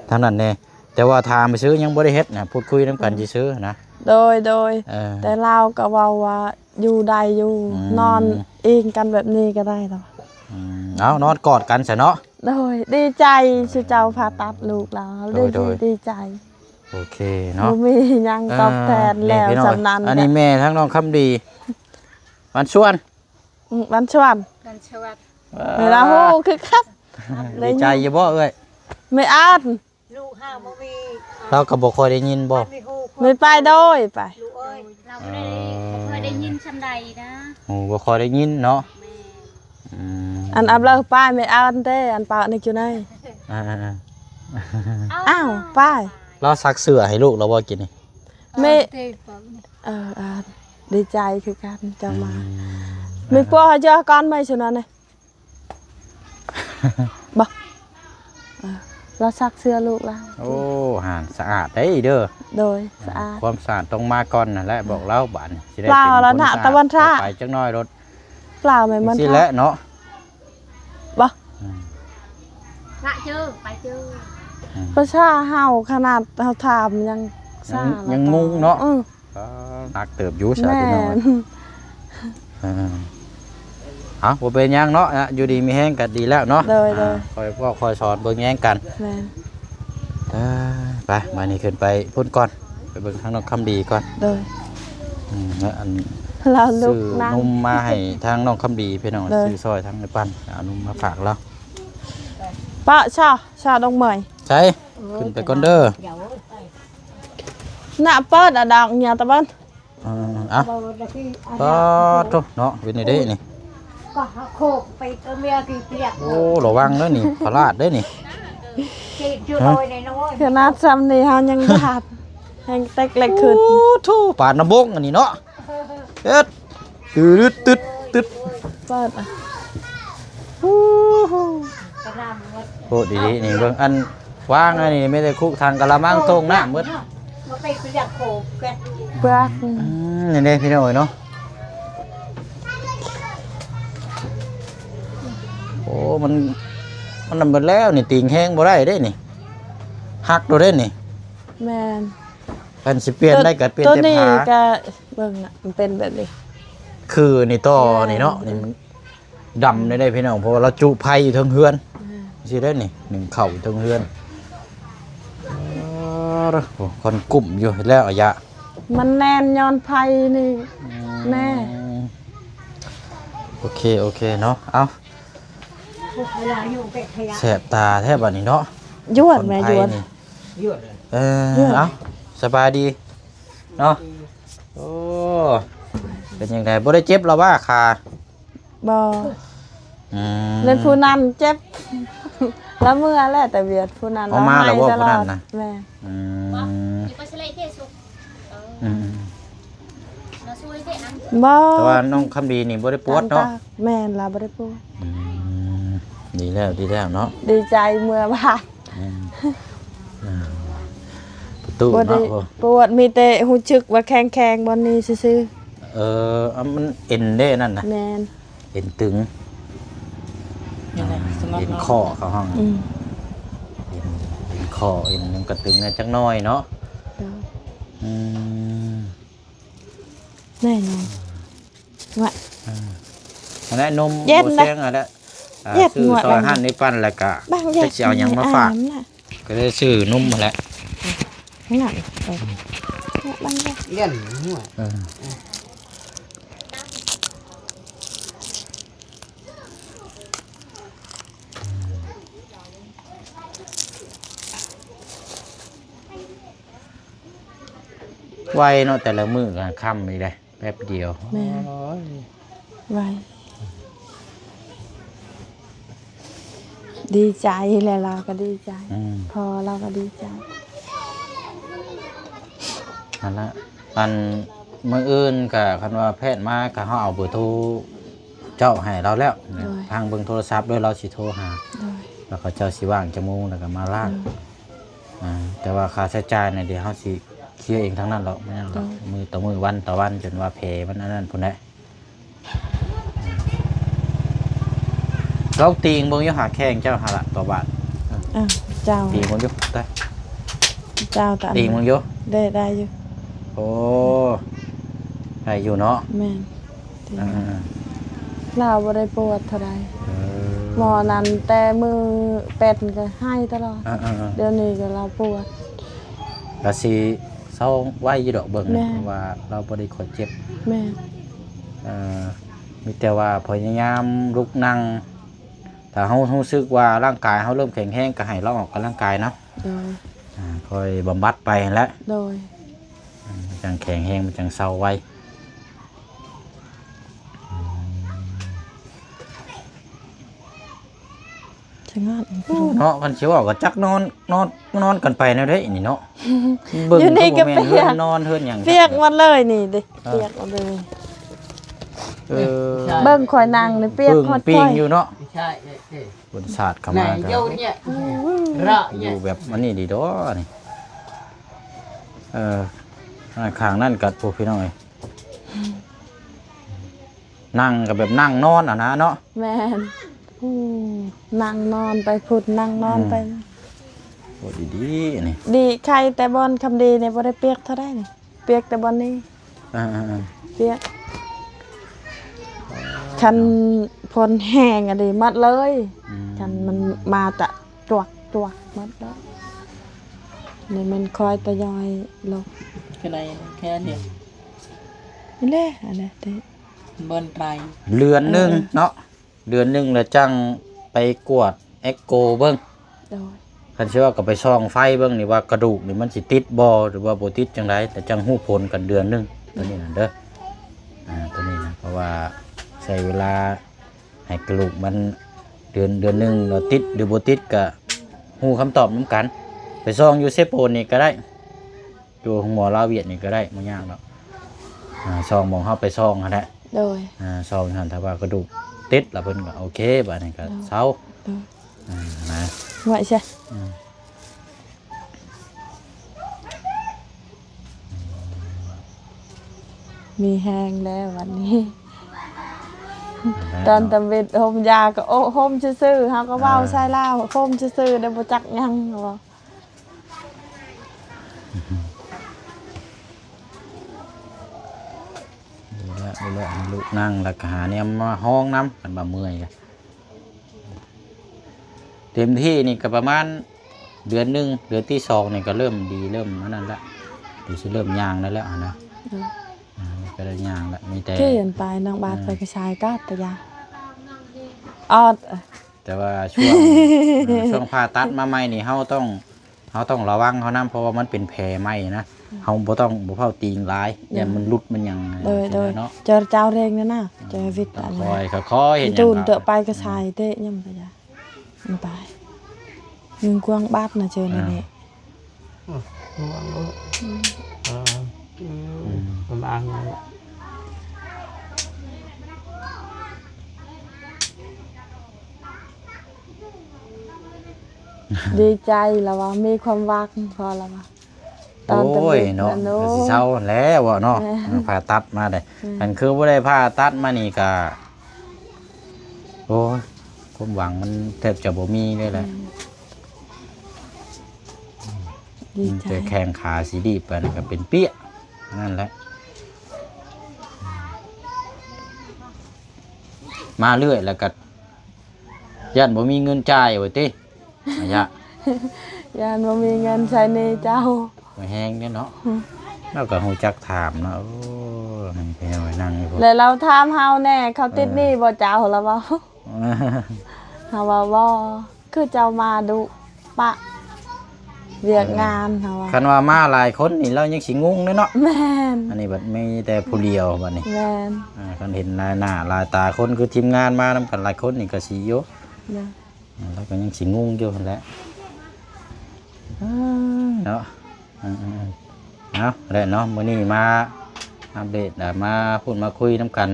ທາງນັ້ນແດ່. ແຕ່ວ່າຖາມຊື່ ຍັງບໍ່ໄດ້ເຮັດນະ ພູດຄຸຍນຳກັນຊື່ໆນະ. ໂດຍ ໂດຍ ເອີ ແຕ່ລາວກໍເວົ້າວ່າຢູ່ໄດ້ຢູ່ ອືມ ນອນອີງກັນແບບນີ້ກໍໄດ້ແລ້ວ. ອືມ ເອົາ ນອນກອດກັນຊະເນາະ. ໂດຍ ດີໃຈ ເອີ ຊື່ເຈົ້າຜ່າຕັດລູກລາວ ໂດຍ ດີ ໂດຍ ດີໃຈ. ໂອເຄເນາະ ບໍ່ມີຫຍັງຕອບແທນ ເອີ ແລ້ວ ນີ້ພີ່ນ້ອງ ສ່ຳນັ້ນ. ອັນນີ້ແມ່ທາງນ້ອງຄຳດີ ວັນຊວນ ອືມ ວັນຊວນ ວັນຊວນ ເວລາຮູ້ຄືກັນ. ດີໃຈຢູ່ບໍ່ເອື້ອຍ? ແມ່ອານ ລູກຫ້າບໍ່ມີ ລາວກໍບໍ່ຄ່ອຍໄດ້ຍິນບໍ່? ແມ່ໄປໂດຍໄປ ລູກເອີຍ ລາວບໍ່ໄດ້ ເອີ ບໍ່ຄ່ອຍໄດ້ຍິນສ່ຳໃດນະ. ໂອ້ ບໍ່ຄ່ອຍໄດ້ຍິນເນາະ. ແມ່ນ ອືມ ອັນອັບເລີໄປ ແມ່ອານເດ້ ອັນປານີ້ຢູ່ໃນ. ອ່າໆໆ ອ້າວ ໄປ ລາວຊັກເສື້ອໃຫ້ລູກລາວບໍ່ກິນນີ້? ແມ່ ເອີ ອ່າ ດີໃຈຄືກັນເຈົ້າມາ. ອືມ ແມ່ປົວເຮົາເຈອກັນໃໝ່ຊຸນນັ້ນນະ ບໍ່ ເອີ ລາວຊັກເສື້ອລູກລາວ. ໂອ້ ຫານສະອາດເດ້ເດີ. ໂດຍ ສະອາດ ຄວາມສະອາດຕ້ອງມາກ່ອນນັ້ນແຫຼະ. ບອກລາວບາດນີ້ ຊິໄດ້ເປັນຄົນສະອາດ ຕາວັນທະ ໄປຈັກໜ້ອຍໂລດ. ປາວແມ່ນມັນ ຊີ້ແຫຼະເນາະ ບໍ່ ອືມ ພະເຈີ ໄປເຈີ ອືມ ພາສາເຮົາຂະໜາດເຮົາຖາມຍັງ ຍັງ ຊ້າ ຍັງງົງເນາະ. ອືມ ກໍໜັກເຕີບຢູ່ຊະ ແມ່ນ ພີ່ນ້ອງ. ເອີ ເອົາ ບໍ່ເປັນຫຍັງເນາະ ຢູ່ດີມີແຮງກໍດີແລ້ວເນາະ. ໂດຍ ໂດຍ ອ່າ ຄ່ອຍເວົ້າຄ່ອຍສອນເບິ່ງແຍງກັນ. ແມ່ນ ເອີ ໄປ ບາດນີ້ຂຶ້ນໄປພຸ້ນກ່ອນ ໄປເບິ່ງທາງນ້ອງຄຳດີກ່ອນ. ໂດຍ ອືມ ແລ້ວອັນ ລາວລຸກ ຊື້ ນັ່ງ ນົມມາໃຫ້ທາງນ້ອງຄຳດີພີ່ນ້ອງ. ໂດຍ ຊື້ຊ່ອຍທາງໄອ້ປັ້ນ ເອົານົມມາຝາກລາວ. ປະຊາ ຊາດອກເໝີຍ ໃສ ຂຶ້ນໄປກ່ອນເດີ. ນະ ເປີດອະດອກເຫຍຕະເບິ່ນ. ເອີ ເອົາ ປາໂທ້ເນາະ ເປັນໄດ໋ນີ້ ກໍໂຄກໄປຕົວເມຍກິນປຽກ. ໂອ້ ລະວັງເດີນີ້ ພະລາດເດີນີ້. ຂະໜາດຊ່ຳນີ້ເຮົາຍັງຢາກ ແຮງເຕັກເລັກຂຶ້ນ. ໂອ້ໂທ້ ປານນະບົງອັນນີ້ເນາະ. ເຮັດ ຕຶດ ຕຶດ ຕຶດ ເປີດ ໂອ້ ກະລຳໝົດ ໂອ້ ດີໆ ນີ້ເບິ່ງ ອັນວາງອັນນີ້ມີແຕ່ຄຸກຖັງກະລະມັງ ໂອ້ ໂຕ່ງນ້ຳໝົດ. ມາໄປປຽກໂຄກກັນ ປຽກ ອືມ ນີ້ເດ້ພີ່ນ້ອງເອີຍເນາະ. ໂອ້ ມັນ ມັນນຳເບິດແລ້ວນີ້ ຕີງແຮງບໍ່ໄດ້ເດ້ນີ້ ຫັກໂລດເດ້ນີ້. ແມ່ນ ຄັນຊິປ່ຽນໄດ້ກໍປ່ຽນແຕ່ ໂຕນີ້ ພາ ກໍເບິ່ງນະ ມັນເປັນແບບນີ້ ຄືນີ້ຕໍ່ ແມ່ນ ນີ້ເນາະ ນີ້ມັນດຳໄດ້ ພີ່ນ້ອງ ເພາະວ່າລາວຈຸໄຟຢູ່ເທິງເຮືອນ. ແມ່ນ ຊີ້ໄດ້ນີ້ ໜຶ່ງເຂົ້າຢູ່ເທິງເຮືອນ. ໂອ້ ຄົນກຸ້ມຢູ່ ເຮັດແລ້ວອາຍະ ມັນແໜ້ນຍ້ອນໄຟນີ້. ອືມ ແນ່ ໂອເຄ ໂອເຄເນາະ. ເອົາ ແສບຕາແທ້ບາດນີ້ເນາະ ຢວດແມ່ ຢວດ ເອີ ເອົ້າ ສະບາຍດີເນາະ. ໂອ້ ເປັນຈັ່ງໃດ ບໍ່ໄດ້ເຈັບລະວ່າຂາ? ບໍ່ ອືມ ແມ່ນຜູ້ນັ້ນເຈັບ ລະເມື່ອແລ້ວແຕ່ວຽກ ຜູ້ນັ້ນ ເອົາມາແລ້ວບໍ່ຜູ້ນັ້ນນະ? ແມ່ນ ອືມ ອືມ ບໍ່ ແຕ່ວ່ານ້ອງຄຳດີນີ້ບໍ່ໄດ້ປວດເນາະ? ແມ່ນ ລາວບໍ່ໄດ້ປວດ. ອືມ ດີແລ້ວ ດີແລ້ວເນາະ ດີໃຈເມືອບ້ານ. ອືມ ອ່າ ປະຕູ ບໍ່ໄດ້ ເນາະ ໂອ້ ປວດ ມີແຕ່ຮູ້ສຶກວ່າແຂງໆບ່ອນນີ້ຊື່ໆ. ເອີ ມັນເອັນເດ້ນັ້ນນະ? ແມ່ນ ເອັນຕຶງ ນີ້ແຫຼະ ອ່າ ສະລັບເນາະ ເອັນຂໍ້ເຂົາຫ້ອງ ອືມ ເອັນ ເອັນຂໍ້ ເອັນຫຍັງກະຕຶງແດ່ຈັກໜ້ອຍເນາະ. ໂດຍ ອືມ ແນ່ນອນ ວ່າ ອ່າ ອັນນັ້ນນົມ ເຢັນ ບໍ່ແຊງ ອັນນັ້ນ ອ່າ ເຢັນ ຊື້ ງວດ ຊ່ອຍຮ້ານນີ້ປັ່ນ ແລ້ວກະ ບາງ ຈັກຊິເອົາຫຍັງມາຝາກ ແມ່ນນະ ກໍໄດ້ຊື້ນົມຫັ້ນແຫຼະ ນັ້ນ ເອີ ບາງຢ່າງ ເຢັນ ເອີ ໄວເນາະ ແຕ່ລະມື້ກໍຄ່ຳອີກແລ້ວ ແປັບດຽວ. ແມ່ນ ໂອ້ຍ ໄວ ດີໃຈແຫຼະ ລາວກໍດີໃຈ ອືມ ພໍ່ລາວກໍດີໃຈ ຫັ້ນລະ. ອັນ ມື້ອື່ນກໍຄັນວ່າແພດມາກໍເຮົາເອົາເບີໂທເຈົ້າໃຫ້ລາວແລ້ວ ໂດຍ ທາງເບິ່ງໂທລະສັບໂດຍ ລາວຊິໂທຫາ ໂດຍ ແລ້ວເຂົາເຈົ້າຊິວ່າງຈັກໂມງ ແລ້ວກໍມາລ້າງ ໂດຍ ອ່າ ແຕ່ວ່າຄ່າໃຊ້ຈ່າຍນະ ດຽວເຮົາຊິເຄຍເອງທັງນັ້ນແຫຼະ ແມ່ນ ໂດຍ ມື້ຕໍ່ມື້ ວັນຕໍ່ວັນ ຈົນວ່າແຜມັນອັນນັ້ນພຸ້ນແຫຼະ. ລອງຕີງເບິ່ງຢູ່ຫາແຂ້ງເຈົ້າຫັ້ນລະ ຕໍ່ບາດ ເອີ ເຈົ້າ ຕີງເບິ່ງຢູ່ ໄດ້ ເຈົ້າຕາ ຕີງເບິ່ງຢູ່ ໄດ້ ໄດ້ຢູ່. ໂອ້ ໄດ້ຢູ່ເນາະ. ແມ່ນ ຕີງ ອ່າ ລາວບໍ່ໄດ້ປວດເທົ່າໃດ. ເອີ ໝໍນັ້ນແຕ່ມື້ເປັນກໍໄຫ້ຕະຫຼອດ. ອ່າໆໆ ດຽວນີ້ກໍລາວປວດ ກໍຊິເຊົາໄວຢູ່ດອກເບິ່ງ ແມ່ນ ເພາະວ່າລາວບໍ່ໄດ້ຄ່ອຍເຈັບ. ແມ່ນ ເອີ ມີແຕ່ວ່າພະຍາຍາມລຸກນັ່ງ ຖ້າເຮົາຮູ້ສຶກວ່າຮ່າງກາຍເຮົາເລີ່ມແຂງແຮງ ກໍໃຫ້ລາວອອກກຳລັງກາຍນຳ. ໂດຍ ອ່າ ຄ່ອຍບຳບັດໄປຫັ້ນແຫຼະ. ໂດຍ ອ່າ ມັນຈັ່ງແຂງແຮງ ມັນຈັ່ງເຊົາໄວ. ສະຫງ່າ ເນາະ ຄັນຊິເວົ້າກໍຈັກນອນ ນອນ ນອນກັນໄປແນວໃດນີ້ເນາະ. ເບິ່ງ ຢູ່ນີ້ກໍ ຄືບໍ່ແມ່ນ ປຽກ ເຮືອນນອນເຮືອນຫຍັງ ປຽກໝົດເລີຍນີ້ເດ້. ເອີ ປຽກໝົດເລີຍ. ເອີ ເບິ່ງຂ້ອຍນັ່ງນີ້ປຽກ ປຶ້ງ ຮອດ ປີງ ຂ້ອຍຢູ່ເນາະ. ຝົນສາດເຂົ້າມາກໍຢູ່ແບບອັນນີ້ດີດອກນີ້. ເອີ ຂ້າງນັ້ນກໍ ໂອ້ ພີ່ນ້ອງເອີຍ ນັ່ງກໍແບບນັ່ງນອນຫັ້ນນະເນາະ. ແມ່ນ ໂອ້ ນັ່ງນອນໄປພຸ້ນ ນັ່ງນອນໄປ. ອືມ ໂອ້ ດີໆ ນີ້ ດີ ໄຄແຕ່ບ່ອນຄຳດີນີ້ບໍ່ໄດ້ປຽກເທົ່າໃດນີ້ ປຽກແຕ່ບ່ອນນີ້. ອ່າໆໆ ປຽກ ຄັນຝົນແຮງອະດີໝົດເລີຍ. ອືມ ຄັນມັນມາຈະຈວກໆ ໝົດເລີຍ. ນີ້ແມ່ນຄ່ອຍທະຍອຍລົງ ຄືໃນແຄ່ນີ້ ນີ້ແຫຼະ ອັນນີ້ຕິ ເບິ່ນໄຕ ເດືອນໜຶ່ງ ເອີ ເນາະ. ເດືອນໜຶ່ງແລ້ວຈັ່ງໄປກວດເອັກໂກເບິ່ງ. ໂດຍ ຄັນຊິວ່າກໍໄປສ່ອງໄຟເບິ່ງນີ້ວ່າກະດູກນີ້ມັນຊິຕິດບໍ່ ຫຼືວ່າບໍ່ຕິດຈັ່ງໃດ ແລ້ວຈັ່ງຮູ້ຜົນກັນເດືອນໜຶ່ງ ໂຕນີ້ນະເດີ. ອ່າ ໂຕນີ້ນະ ເພາະວ່າໃຊ້ເວລາໃຫ້ກະດູກມັນເດືອນ ເດືອນໜຶ່ງ ແລ້ວຕິດຫຼືບໍ່ຕິດກະຮູ້ຄຳຕອບນຳກັນ. ໄປສ່ອງຢູ່ເຊໂປນນີ້ກໍໄດ້. ຢູ່ໂຮງໝໍລາວຫວຽດນີ້ກໍໄດ້ ບໍ່ຍາກດອກ. ອ່າ ຊ່ອງໝ່ອງເຮົາໄປຊ່ອງຫັ້ນແຫຼະ. ໂດຍ ອ່າ ຊ່ອງຫັ້ນ ຖ້າວ່າກະດູກຕິດລະ ເພິ່ນກໍໂອເຄ ບາດນີ້ກໍ ໂດຍ ເຊົາ. ໂດຍ ອ່າ ນະ ໄວ້ຊະ. ອືມ ມີແຮງແລ້ວບັດນີ້. ນັ້ນແຫຼະ ຕອນ ເນາະ ທຳອິດຫົ່ມຢາກໍ ໂອ້ ຫົ່ມຊື່ໆ ເຮົາກໍເວົ້າ ອ່າ ໃສ່ລາວ ຫົ່ມຊື່ໆ ໄດ້ບໍ່ຈັກຫຍັງ. ດີແລ້ວ ດີແລ້ວ ໃຫ້ລູກນັ່ງ ແລ້ວກໍຫາແນວມາຮອງນຳ ຄັນວ່າເມື່ອຍກະ ເຕັມທີ່ນີ້ກໍປະມານເດືອນໜຶ່ງ ເດືອນທີສອງນີ້ກໍເລີ່ມດີ ເລີ່ມອັນນັ້ນລະ ຄືຊິເລີ່ມຍ່າງໄດ້ແລ້ວຫັ້ນນະ. ໂດຍ ອ່າ ກໍໄດ້ຍ່າງລະ ມີແຕ່ ຄືໄປນາງບາດ ອ່າ ໄປກະຊາຍກາດຕະຢາ ອອດ. ແຕ່ວ່າຊ່ວງ ເອີ ຊ່ວງຜ່າຕັດມາໃໝ່ນີ້ ເຮົາຕ້ອງ ເຮົາຕ້ອງລະວັງເຮົານຳ ເພາະວ່າມັນເປັນແຜໃໝ່ນະ. ອືມ ເຮົາບໍ່ຕ້ອງ ບໍ່ຟ້າວຕີງຫຼາຍ ໂດຍ ຢ້ານມັນຫຼຸດມັນຫຍັງ. ໂດຍ ຈັ່ງຊີ້ນະເນາະ. ເຈົ້າ ເຈົ້າເຮັດແນວນັ້ນ ອືມ ເຈົ້າເຮັດອັນ ຄ່ອຍໆ ຄ່ອຍໆເຮັດ ໂດນເຕີບໄປກະຊາຍເຕະ ອືມ ຍັງກະຢາ ມັນຕາຍ ຍິງກວາງບາດນະເຈີ ອ່າ ນີ້. ອືມ ລະວັງໂລດ. ອືມ ເອີ ອືມ ອືມ ປະມານນັ້ນແຫຼະ. ດີໃຈລະວ່າ ມີຄວາມຫວັງ ພໍລະວ່າ ຕອນ ໂອ້ຍ ຕຳອິດເນາະ ໂອ້ຍ ກໍຊິເຊົາຫັ້ນແຫຼະເນາະ. ແມ່ນ ເອີ ຜ່າຕັດມາໄດ້ ແມ່ນ ຄັນຄືບໍ່ໄດ້ຜ່າຕັດມານີ້ກະ ໂອ້ຍ ຄວາມຫວັງມັນແທບຈະບໍ່ມີເລີຍແຫຼະ. ແມ່ນ ດີໃຈ ແຕ່ແຂ້ງຂາຊິດີບໄປນີ້ກໍເປັນເປຍ ນັ້ນແຫຼະ ມາເລື້ອຍແລ້ວກໍຢ້ານບໍ່ມີເງິນຈ່າຍວ່າຕິ ອາຍະ ຢ້ານບໍ່ມີເງິນໃຊ້ໜີ້ເຈົ້າ. ແຮງເດ້ເນາະ ອືມ ລາວກໍຮູ້ຈັກຖາມເນາະ. ໂອ້ ນັ້ນເປັນຫຍັງໄປນັ່ງຢູ່ພຸ້ນ ແລ້ວລາວຖາມເຮົາແດ່ ເຂົາຕິດ ເອີ ໜີ້ບໍ່ເຈົ້າ ລາວເວົ້າ. ເຮົາວ່າ ບໍ່ ຄືເຈົ້າມາດຸປະວຽກງານ ເອີ ເຮົາວ່າ. ຄັນວ່າມາຫຼາຍຄົນນີ້ ລາວຍັງຊິງົງເດ້ເນາະ. ແມ່ນ ອັນນີ້ບັດມີແຕ່ຜູ້ດຽວບັດນີ້ ແມ່ນ ອ່າ ຄັນເຫັນຫຼາຍໜ້າຫຼາຍຕາຄົນ ຄືທີມງານມານຳກັນຫຼາຍຄົນນີ້ກໍຊິຢູ່ ເນາະ ອ່າ ລາວກໍຍັງຊິງົງຢູ່ຫັ້ນແຫຼະ ເອີ ເນາະ. ເອີໆໆ ເອົາແຫຼະເນາະ ມື້ນີ້ມາອັບເດດ ແລະ ມາພູດມາຄຸຍນຳກັນ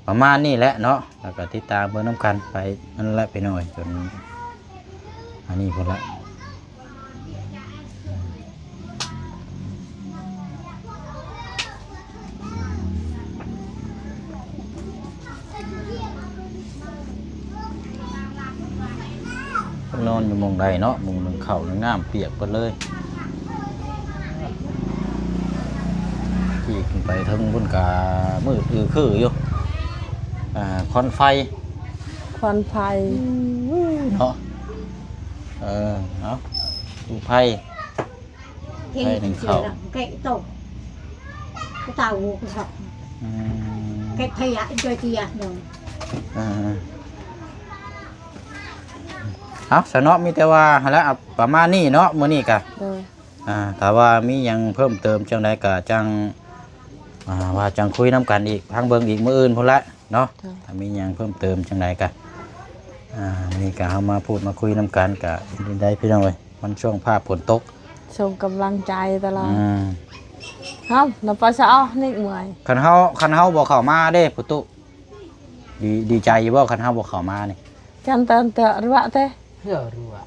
ປະມານນີ້ແຫຼະເນາະ ແລ້ວກໍຕິດຕາມເບິ່ງນຳກັນໄປນັ້ນແຫຼະພີ່ນ້ອງເອີຍ ຈົນອັນນີ້ພຸ້ນແຫຼະ. ນອນຢູ່ໝ່ອງໃດເນາະ ມຸງໜຶ່ງເຂົ້າໜຶ່ງນ້ຳປຽກເບິດເລີຍ. ໄປເທິງພຸ້ນກະມືດອືຄືຢູ່ ອ່າ ຄວັນໄຟ ຄວັນໄຟ ເນາະ ເອີ ເອົາ ຕູ້ໄຟ ໄຟໜຶ້ງເຂົ້າ ແກະໂຕ ກະເຕົາ ອືມ ແກະຂະຫຍະ ຈອຍເຕຍ ເອີ ເອົາ ຊະເນາະ ມີແຕ່ວ່າຫັ້ນລະ ປະມານນີ້ເນາະ ມື້ນີ້ກະ ໂດຍ ອ່າ ຖ້າວ່າມີຫຍັງເພີ່ມເຕີມຈັ່ງໃດກະຈັ່ງ ອ່າ ວ່າຈັ່ງຄຸຍນຳກັນອີກ ທາງເບິ່ງອີກມື້ອື່ນພຸ້ນລະເນາະ ໂດຍ ຖ້າມີຫຍັງເພີ່ມເຕີມຈັ່ງໃດກະ ອ່າ ນີ້ກະເຮົາມາພູດມາຄຸຍນຳກັນກະ ເປັນຈັ່ງໃດພີ່ນ້ອງເອີຍ ມັນຊ່ວງຟ້າຝົນຕົກ ສົ່ງກຳລັງໃຈຕະຫຼອດ ອືມ ເຮົານຳປະຊາອອກນິກເມື່ອຍ ຄັນເຮົາ ຄັນເຮົາບໍ່ເຂົ້າມາເດ້ ປະຕຸ ດີ ດີໃຈຢູ່ບໍ່ ຄັນເຮົາບໍ່ເຂົ້າມານີ້ ກັນເຕີນເຕີຣວະເຕ ເອີ ຣວະ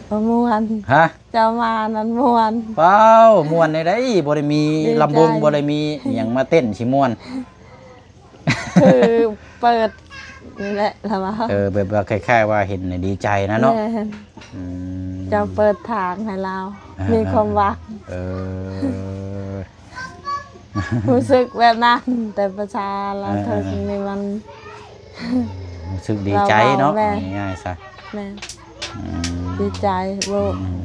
ບໍ່ມ່ວນ ຮະ ເຈົ້າມານັ້ນມ່ວນ ວ້າວ ມ່ວນໃດໆ ບໍ່ໄດ້ມີ ດີໃຈ ລຳວົງ ບໍ່ໄດ້ມີອີ່ຫຍັງມາເຕັ້ນ ຊິມ່ວນ ຄືເປີດນີ້ແຫຼະລະວ່າ ເອີ ແບບວ່າຄ້າຍໆວ່າເຫັນນີ້ດີໃຈນະເນາະ ແມ່ນ ອືມ ເຈົ້າເປີດທາງໃຫ້ລາວ ອ່າ ມີຄວາມຫວັງ ເອີ ຮູ້ສຶກແບບນັ້ນ ແຕ່ປະຊາລາວເທິງນີ້ມັນ ຮູ້ສຶກດີໃຈເນາະ ລາວເວົ້າແມ່ນ ເອົາງ່າຍໆຊະ ແມ່ນ ອືມ ດີໃຈ ບໍ່ ອືມ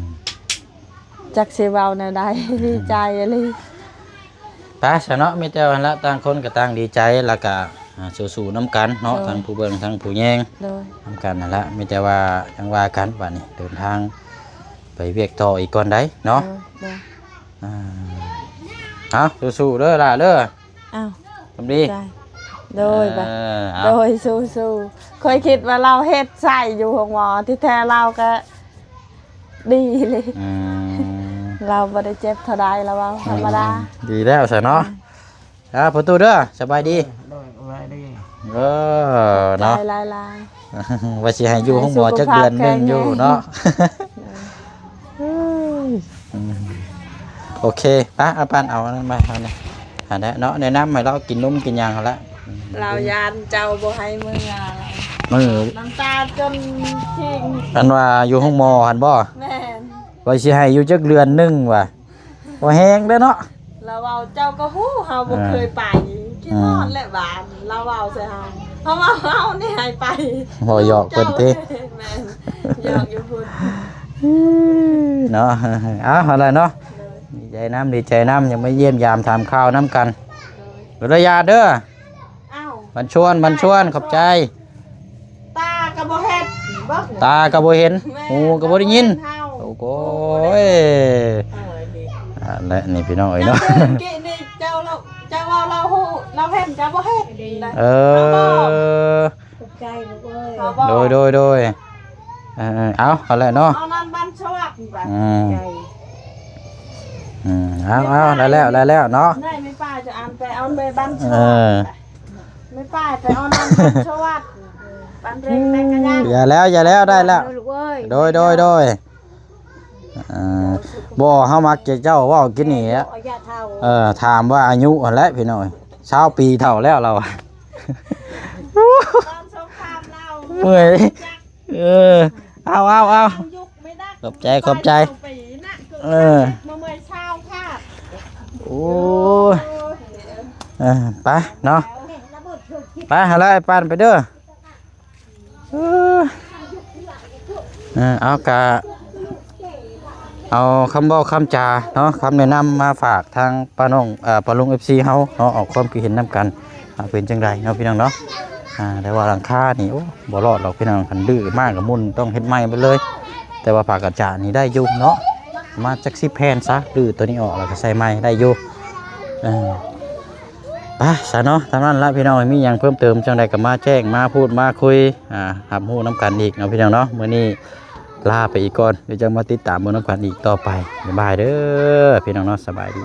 ຈັກຊິເວົ້າແນວໃດ ດີໃຈອີ່ຫຼີ ໄປຊະເນາະ ມີແຕ່ຫັ້ນລະ ຕ່າງຄົນກະຕ່າງດີໃຈ ລະກະ ອ່າ ສູ້ໆນຳກັນເນາະ ໂດຍ ທັງຜູ້ເບິ່ງທັງຜູ້ແຍງ ໂດຍ ນຳກັນຫັ້ນລະ ມີແຕ່ວ່າຈັ່ງວ່າກັນ ບາດນີ້ເດີນທາງໄປວຽກຕໍ່ອີກກ່ອນໃດເນາະ ໂດຍ ໂດຍ ອ່າ ເອົາ ສູ້ໆເດີຫຼ້າເດີ ອ້າວ ສຳລີ ໂດຍ ເອີ ເອົາ ໂດຍ ສູ້ໆ ຂ້ອຍຄິດວ່າລາວເຮັດໃສ່ຢູ່ໂຮງໝໍ ທີ່ແທ້ລາວກະດີເລີຍ ອືມ ລາວບໍ່ໄດ້ເຈັບເທົ່າໃດ ລາວເວົ້າທຳມະດາ ອືມ ດີແລ້ວຊະເນາະ ອືມ ອ່າ ປະຕູເດີ ສະບາຍດີ ໂດຍ ສະບາຍດີ ເອີ ເນາະ ຫຼາຍໆ ວ່າຊິໃຫ້ຢູ່ໂຮງໝໍຈັກເດືອນໜຶ່ງຢູ່ເນາະ ໃຫ້ສຸຂະພາບແຂງແຮງ ໂອເຄ ໄປ ເອົາປັ້ນ ເອົາອັນນັ້ນມາ ເອົານີ້ ຫັ້ນແຫຼະເນາະ ແນະນຳໃຫ້ລາວກິນນົມກິນຫຍັງຫັ້ນລະ ລາວຢ້ານເຈົ້າບໍ່ໃຫ້ເມືອ ເອີ ນ້ຳຕາຈົນຄີງ ອັນວ່າຢູ່ໂຮງໝໍຫັ້ນບໍ່ ແມ່ນ ວ່າຊິໃຫ້ຢູ່ຈັກເດືອນໜຶ່ງວ່າ ບໍ່ແຮງເດ້ເນາະ ລາວເວົ້າເຈົ້າກໍຮູ້ ເຮົາບໍ່ເຄີຍໄປ ຄິດຮອດແຫຼະບາດ ລາວເວົ້າໃສ່ເຮົາ ເຮົາເວົ້າເຮົານີ້ໃຫ້ໄປ ເວົ້າຫຍອກເພິ່ນຕິ ແມ່ນ ຫຍອກຢູ່ພຸ້ນ ເນາະ ເອົາ ຫັ້ນແຫຼະເນາະ ໂດຍ ດີໃຈນຳ ດີໃຈນຳ ຍັງມາຢ້ຽມຢາມຖາມຂ່າວນຳກັນ ໂດຍ ເດີ ຢ່າເດີ ອ້າວ ບັນຊວນ ບັນຊວນ ຂອບໃຈ ຕາກໍບໍ່ເຫັນ ຕາກໍບໍ່ເຫັນ ແມ່ນ ຫູກໍບໍ່ໄດ້ຍິນ ເຮົາ ໂອ້ໂຫຍ ເອົາໄວ້ດີ ອ່າ ແລະນີ້ພີ່ນ້ອງເອີຍເນາະ ເຈົ້າເດີ ກີ້ນີ້ເຈົ້າລາວ ເຈົ້າເວົ້າລາວຮູ້ ລາວເຫັນ ເຈົ້າບໍ່ເຫັນ ເອີ ຂອບໃຈລູກເອີຍ ໂດຍ ໂດຍ ໂດຍ ເອີ ເອົາ ເອົາແຫຼະເນາະ ເອົານັ້ນບັນຊວນ ອືມ ຂອບໃຈ ອືມ ເອົາ ເອົາ ໄດ້ແລ້ວ ໄດ້ແລ້ວເນາະ ໄດ້ ແມ່ປ້າຈະອັນໄປເອົາແມ່ບັນຊວນ ເອີ ແມ່ປ້າໄປເອົານ້ຳມັນສະຫວັດ ປັນເລັ່ງແມ່ກະຍັງ ຢ່າແລ້ວ ຢ່າແລ້ວ ໄດ້ແລ້ວ ໂດຍ ໂດຍ ໂດຍ ເອີ ບໍ່ ເຮົາມັກຈະເຈົ້າເວົ້າກິນນີ້ແຫຼະ ເອີ ຖາມວ່າອາຍຸຫັ້ນແຫຼະພີ່ນ້ອງ ຊາວປີເຖົ້າແລ້ວລາວ ຕອນສົງຄາມລາວ ເມື່ອຍ ເອີ ເອົາ ເອົາ ເອົາ ຂອບໃຈ ຂອບໃຈ ເອີ ໂອ້ຍ ເອີ ໄປເນາະ ໄປ ຫັ້ນລະ ອ້າຍປັ້ນ ໄປເດີ ເອີ ເອີ ເອົາ ກະເອົາຄຳເວົ້າຄຳຈາເນາະ ຄຳແນະນຳມາຝາກທາງປ້ານ້ອງ ເອີ ປ້າລຸງ ເອັຟຊີ ເຮົາເນາະ ອອກຄວາມຄິດເຫັນນຳກັນ ອ່າ ເປັນຈັ່ງໃດເນາະພີ່ນ້ອງເນາະ ອ່າ ແຕ່ວ່າຫຼັງຄານີ້ ໂອ້ ບໍ່ລອດດອກພີ່ນ້ອງ ຄັນດື້ມາກະໝຸ່ນ ຕ້ອງເຮັດໃໝ່ເບິດເລີຍ ແຕ່ວ່າຜ້າກະຈາດນີ້ໄດ້ຢູ່ເນາະ ປະມານຈັກສິບແຜ່ນຊະ ຮື້ໂຕນີ້ອອກແລ້ວກະໃສ່ໃໝ່ໄດ້ຢູ່ ເອີ ໄປຊະເນາະ ຕາມນັ້ນລະພີ່ນ້ອງ ມີຫຍັງເພີ່ມເຕີມຈັ່ງໃດກະມາແຈ້ງ ມາພູດ ມາຄຸຍ ອ່າ ຮັບຮູ້ນຳກັນອີກເນາະພີ່ນ້ອງເນາະ ມື້ນີ້ ລາໄປອີກກ່ອນ ດຽວຈະມາຕິດຕາມເບິ່ງນຳກັນອີກຕໍ່ໄປ ບາຍບາຍເດີພີ່ນ້ອງເນາະ ສະບາຍດີ.